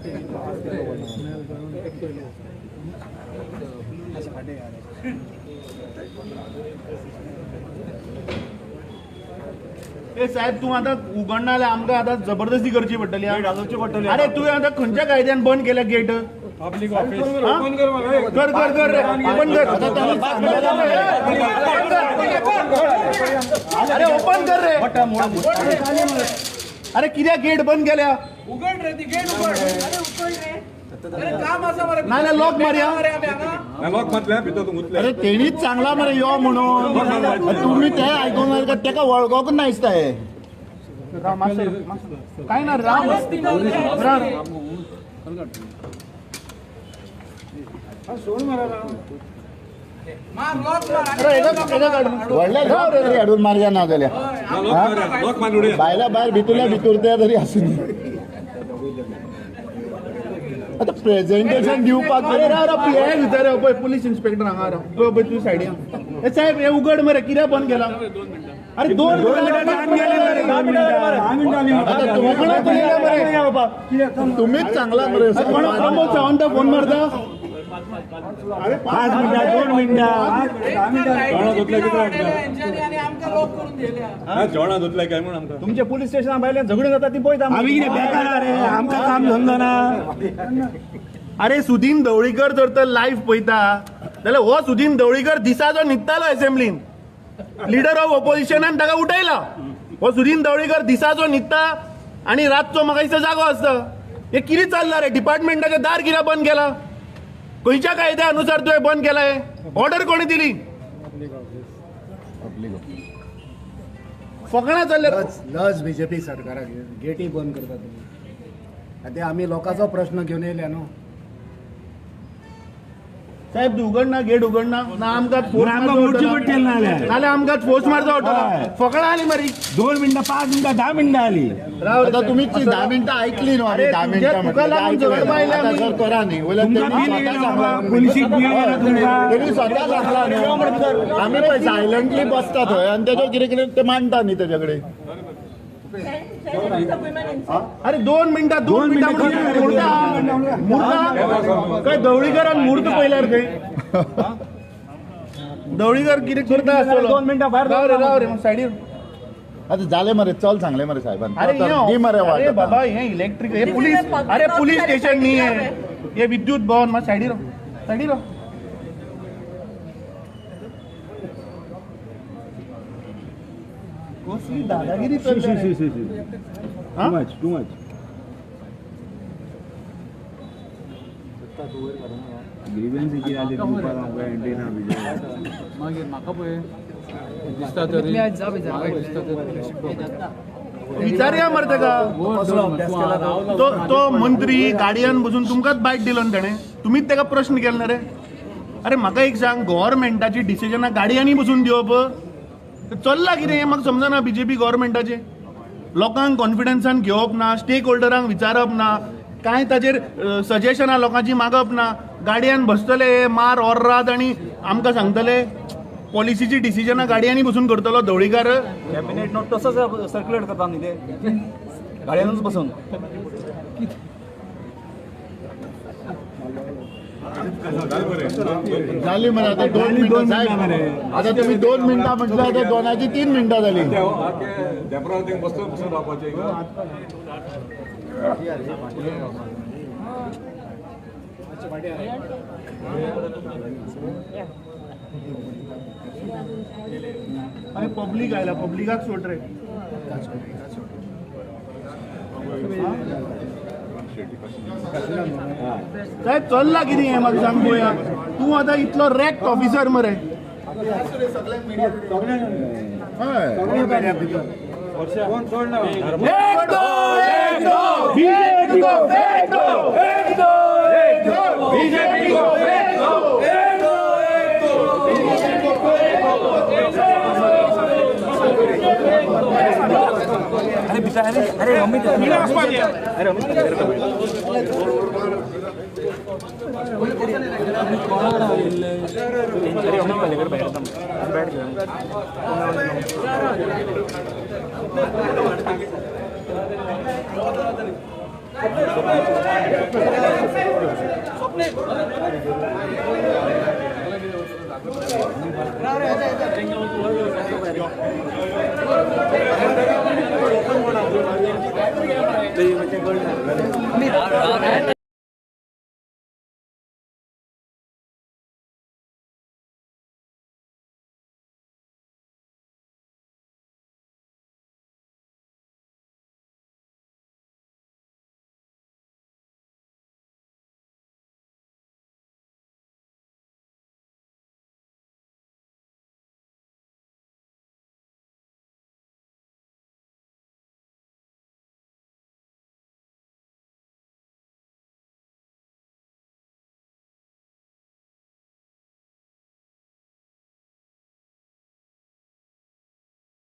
ए साहेब तूं आतां उगडना जाल्यार आमकां आतां जबरदस्ती करची पडटली. अरे तुवें आतां खंयच्या कायद्यान बंद केल्या गेट? पब्लीक ऑफिस कर कर कर ओपन कर. अरे ओपन कर रे. अरे कित्याक गेट बंद केल्या? उगड रे ती गेट उगड. अरे उगड रे. अरे काम आसा मरे. ना ना लॉक मारया. लॉक मारल्या भितर तूं घुसले. अरे तेणीच सांगला मरे यो म्हणून तुम्ही ते आयकूंक ना तेका वळखूंक ना दिसता हे. काय ना राम राम व्हडले हाडून मारया ना जाल्यार बायला भायर भितरल्या भितर ते तरी आसूं. आतां प्रेजेंटेशन दिवपाक पी I भितर पळय पुलीस इन्स्पेक्टर हांगा राव पळय पळय तूं सायडीन. ए साहेब हे उगड मरे कित्याक बंद केला? अरे 2 मिनटां तुम्हीच सांगला मरे. कोण प्रमोद सावंत फोन मारता? 5 मिनटां 2 मिनटां. जेवणा धुतले काय म्हणून आमकां तुमचे पुलीस स्टेशना भायल्यान झगडून जाता ती पळयता आमी. कितें बेकार रे, आमकां काम धंदो ना. अरे सुदीन ढवळीकर जर तर लायव्ह पळयता जाल्यार हो सुदीन ढवळीकर दिसाचो न्हिदतालो असेंब्लीन. लिडर ऑफ ओपोजिशनान ताका उठयला. हो सुदीन ढवळीकर दिसाचो न्हिदता आनी रातचो म्हाका दिसता जागो आसता. हे कितें चल्लां रे? डिपार्टमेंटाचें दार कित्याक बंद केलां? खंयच्या कायद्या अनुसार तुवें बंद केलां? ऑर्डर कोणी दिली? फकणां चल्ल्या. लज बीजेपी सरकाराक गेटी बंद करता तुमी. आतां आमी लोकांचो प्रश्न घेवन येयल्या न्हू. साहेब तूं उगडना गेट उगडना ना आमकां फोर्स नाल्यार आमकां फोर्स मारचो पडटलो. फकणां आली मरे. 2 मिनटां 5 मिनटां 10 मिनटां आली. आतां तुमी 10 मिनटां आयकली न्हू. आमी 10 मिनटां म्हटल्यार करा न्ही. तेणी स्वता सांगला न्हू. आमी पळय सायलंटली बसता थंय आनी तेजो कितें कितें ते मांडटा न्ही तेजे कडेन. अरे 2 मिनटां 2 मिनटां मुहूर्त काय ढवळीकरान मुहूर्त पळयल्यार खंय ढवळीकर कितें करता आसतलो. 2 मिनटां भायर राव रे राव रे सायडीर. आतां जालें मरे चल सांगलें मरे साहेबान. अरे मरे अरे बाबा हे इलेक्ट्रीक हे पुलीस. अरे पुलीस स्टेशन न्ही हे विद्युत भवन. मात सायडीर राव सायडीर राव. कसली दादागिरी चल्ल्या. Too much too much. मागीर म्हाका पळय दिसता तरी विचारया मरे तेका. तो मंत्री गाडयान बसून तुमकांच बायट दिलो न्ही तेणें. तुमीच तेका प्रश्न केलो ना रे. अरे म्हाका एक सांग, गव्हर्मेंटाची डिसिजनां गाडयांनी बसून दिवप चल्लां कितें हें म्हाका समजना. बीजेपी गव्हर्मेंटाचें लोकांक कॉन्फिडन्सान घेवप ना, स्टेक होल्डरांक विचारप ना, कांय ताजेर सजेशनां लोकांची मागप ना. गाडयान बसतले मार ओर्राद आनी आमकां सांगतले पॉलिसीची डिसिजनां गाडयांनी बसून करतलो ढवळीकार. कॅबिनेट नोट तसोच सर्क्युलेट करता न्ही ते गाडयानूच बसून. जाली मरे आतां 2 मिनटां साहेब. आतां तुमी 2 मिनटां म्हटल्यार आतां 2ची 3 मिनटां जाली. अरे पब्लीक आयला पब्लिकाक सोड रे. साहेब चल्ला कितें हें म्हाका सांग पळोवया. तूं आतां इतलो रॅक्ट ऑफिसर मरे. अरे अमित अरे अमित अरे अमित पहले बैठ बैठ गया। स्वप्नील.